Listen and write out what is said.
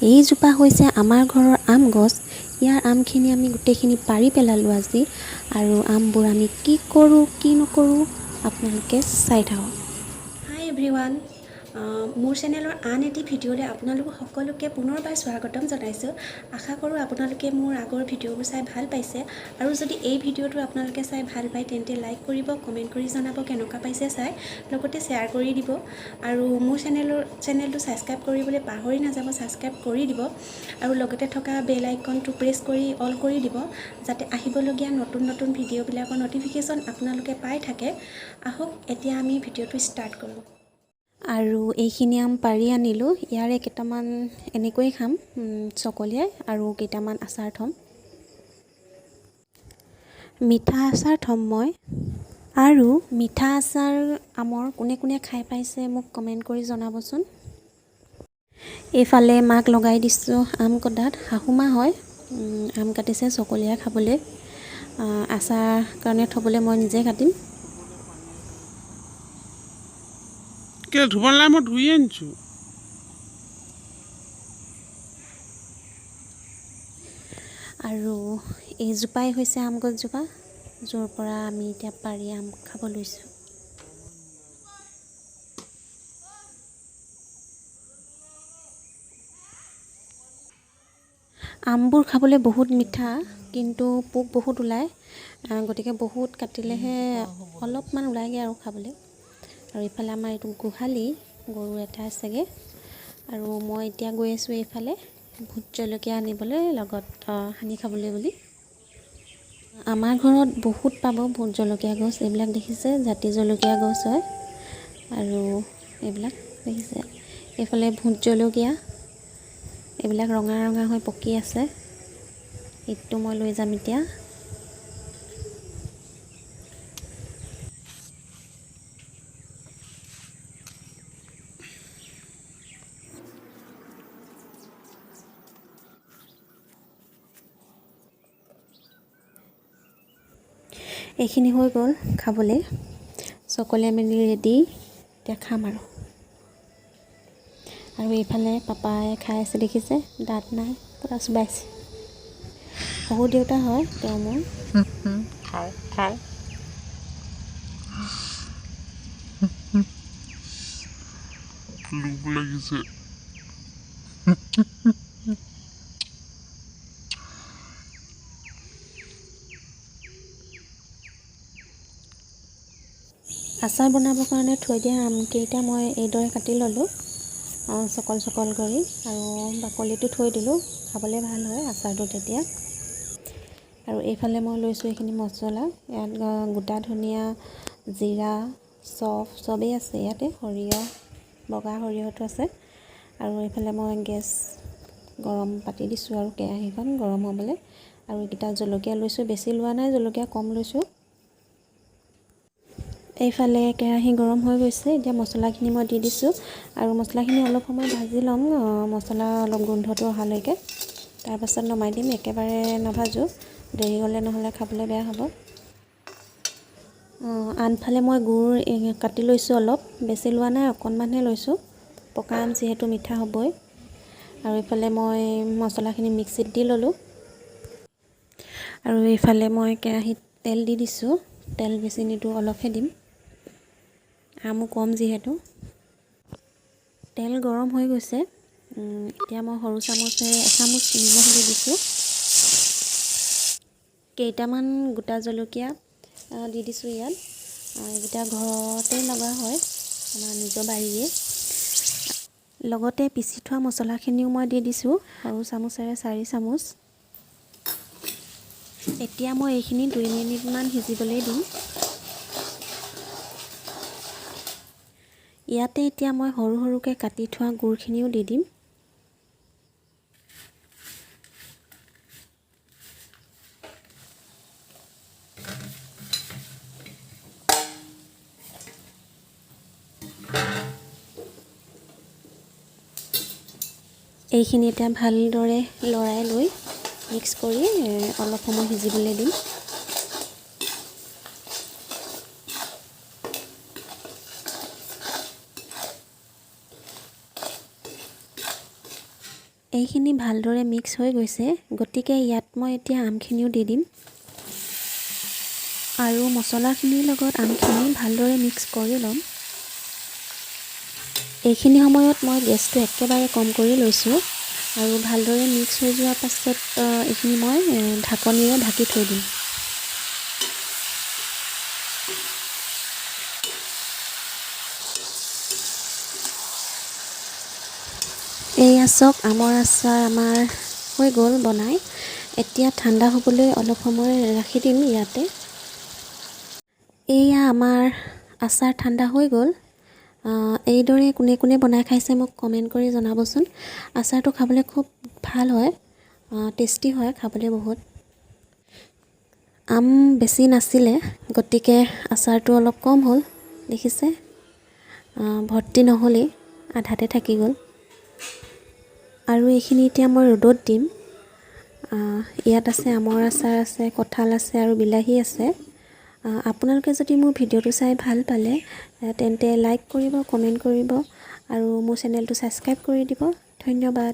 এইজোপা হৈছে আমাৰ ঘৰৰ আম গছ। ইয়াৰ আমখিনি আমি গোটেইখিনি পাৰি পেলালোঁ আজি। আৰু আমবোৰ আমি কি কৰোঁ কি নকৰোঁ আপোনালোকে চাই থাকক। হাই এভৰিৱান, মোৰ চেনেলৰ আন এটি ভিডিঅ'লৈ আপোনালোক সকলোকে পুনৰবাৰ স্বাগতম জনাইছোঁ। আশা কৰোঁ আপোনালোকে মোৰ আগৰ ভিডিঅ'বোৰ চাই ভাল পাইছে, আৰু যদি এই ভিডিঅ'টো আপোনালোকে চাই ভাল পায় তেন্তে লাইক কৰিব, কমেণ্ট কৰি জনাব কেনেকুৱা পাইছে চাই, লগতে শ্বেয়াৰ কৰি দিব। আৰু মোৰ চেনেলটো ছাবস্ক্ৰাইব কৰিবলৈ পাহৰি নাযাব, ছাবস্ক্ৰাইব কৰি দিব আৰু লগতে থকা বেল আইকনটো প্ৰেছ কৰি অল কৰি দিব, যাতে আহিবলগীয়া নতুন নতুন ভিডিঅ'বিলাকৰ ন'টিফিকেশ্যন আপোনালোকে পাই থাকে। আহক এতিয়া আমি ভিডিঅ'টো ষ্টাৰ্ট কৰোঁ। আৰু এইখিনি আম পাৰি আনিলোঁ। ইয়াৰে কেইটামান এনেকৈয়ে খাম চকলিয়াই, আৰু কেইটামান আচাৰ থ'ম, মিঠা আচাৰ থ'ম মই। আৰু মিঠা আচাৰ আমৰ কোনে কোনে খাই পাইছে মোক কমেণ্ট কৰি জনাবচোন। এইফালে মাক লগাই দিছোঁ আম কটাত, শাহুমা হয়, আম কাটিছে চকলিয়াই খাবলৈ, আচাৰ কাৰণে থ'বলৈ মই নিজে কাটিম। কেলে ধুব নালাগে, মই ধুই আনিছোঁ। আৰু এইজোপাই হৈছে আম গছজোপা, য'ৰ পৰা আমি এতিয়া পাৰি আম খাব লৈছোঁ। আমবোৰ খাবলৈ বহুত মিঠা, কিন্তু পোক বহুত ওলায়, গতিকে বহুত কাটিলেহে অলপমান ওলায়গৈ আৰু খাবলৈ। আৰু এইফালে আমাৰ এইটো গোহালি, গৰু এটা আছেগৈ। আৰু মই এতিয়া গৈ আছোঁ এইফালে ভোট জলকীয়া আনিবলৈ, লগত সানি খাবলৈ বুলি। আমাৰ ঘৰত বহুত পাব ভোট জলকীয়া গছ, এইবিলাক দেখিছে জাতি জলকীয়া গছ হয়। আৰু এইবিলাক দেখিছে এইফালে ভোট জলকীয়া, এইবিলাক ৰঙা ৰঙা হৈ পকি আছে। এইটো মই লৈ যাম এতিয়া। এইখিনি হৈ গ'ল খাবলৈ, চকলিয়াই মেলি ৰেডি, এতিয়া খাম আৰু। আৰু এইফালে পাপাই খাই আছে দেখিছে, দাঁত নাই, পূৰা চোবাইছে। শহুৰ দেউতা হয় তেওঁ মোৰ। খাওঁ খাওঁ। লোভ লাগিছে। আচাৰ বনাবৰ কাৰণে থৈ দিয়া আমকেইটা মই এইদৰে কাটি ল'লোঁ, চকল চকল কৰি, আৰু বাকলিটো থৈ দিলোঁ, খাবলৈ ভাল হয় আচাৰটো তেতিয়া। আৰু এইফালে মই লৈছোঁ এইখিনি মছলা, ইয়াত গোটা ধনিয়া, জিৰা, চফ চবেই আছে ইয়াতে, সৰিয়হ, বগা সৰিয়হটো আছে। আৰু এইফালে মই গেছ গৰম পাতি দিছোঁ আৰু কেৰাহীখন গৰম হ'বলৈ। আৰু এইকেইটা জলকীয়া লৈছোঁ, বেছি লোৱা নাই, জলকীয়া কম লৈছোঁ। এইফালে কেৰাহী গৰম হৈ গৈছে, এতিয়া মছলাখিনি মই দি দিছোঁ। আৰু মছলাখিনি অলপ সময় ভাজি ল'ম, মছলা অলপ গোন্ধটো অহালৈকে, তাৰপাছত নমাই দিম। একেবাৰে নাভাজোঁ, দেৰি হ'লে নহ'লে খাবলৈ বেয়া হ'ব। আনফালে মই গুৰ কাটি লৈছোঁ অলপ, বেছি লোৱা নাই, অকণমানহে লৈছোঁ, পকা আম যিহেতু মিঠা হ'বই। আৰু এইফালে মই মছলাখিনি মিক্সিত দি ল'লোঁ। আৰু এইফালে মই কেৰাহীত তেল দি দিছোঁ, তেল বেছি নিদিওঁ, অলপহে দিম, আমো কম যিহেতু। তেল গৰম হৈ গৈছে, এতিয়া মই সৰু চামুচেৰে এচামুচ নিমখ দি দিছোঁ, কেইটামান গোটা জলকীয়া দি দিছোঁ ইয়াত। এইকেইটা ঘৰতে লগা হয়, আমাৰ নিজৰ বাৰীৰে। লগতে পিচি থোৱা মছলাখিনিও মই দি দিছোঁ, সৰু চামুচেৰে 4 চামুচ। এতিয়া মই এইখিনি 2 মিনিটমান সিজিবলৈ দিম। ইয়াতে এতিয়া মই সৰু সৰুকৈ কাটি থোৱা গুৰখিনিও দি দিম। এইখিনি এতিয়া ভালদৰে লৰাই লৈ মিক্স কৰি অলপ সময় সিজিবলৈ দিম। এইখিনি ভালদৰে মিক্স হৈ গৈছে, গতিকে ইয়াত মই এতিয়া আমখিনিও দি দিম আৰু মছলাখিনিৰ লগত আমখিনি ভালদৰে মিক্স কৰি ল'ম। এইখিনি সময়ত মই গেছটো একেবাৰে কম কৰি লৈছোঁ আৰু ভালদৰে মিক্স হৈ যোৱাৰ পাছত এইখিনি মই ঢাকনিৰে ঢাকি থৈ দিম। এইয়া চাওক, আমৰ আচাৰ আমাৰ হৈ গ'ল বনাই। এতিয়া ঠাণ্ডা হ'বলৈ অলপ সময় ৰাখি দিম ইয়াতে। এইয়া আমাৰ আচাৰ ঠাণ্ডা হৈ গ'ল। এইদৰে কোনে কোনে বনাই খাইছে, মোক কমেণ্ট কৰি জনাবচোন। আচাৰটো খাবলৈ খুব ভাল হয়, টেষ্টি হয় খাবলৈ বহুত। আম বেছি নাছিলে, গতিকে আচাৰটো অলপ কম হ'ল। দেখিছে, ভৰ্তি নহ'লেই, আধাতে থাকি গ'ল। আৰু এইখিনি এতিয়া মই ৰ'দত দিম। ইয়াত আছে আমৰ আচাৰ আছে, কঁঠাল আছে আৰু বিলাহী আছে। আপোনালোকে যদি মোৰ ভিডিঅ'টো চাই ভাল পালে, তেন্তে লাইক কৰিব, কমেণ্ট কৰিব আৰু মোৰ চেনেলটো ছাবস্ক্ৰাইব কৰি দিব। ধন্যবাদ।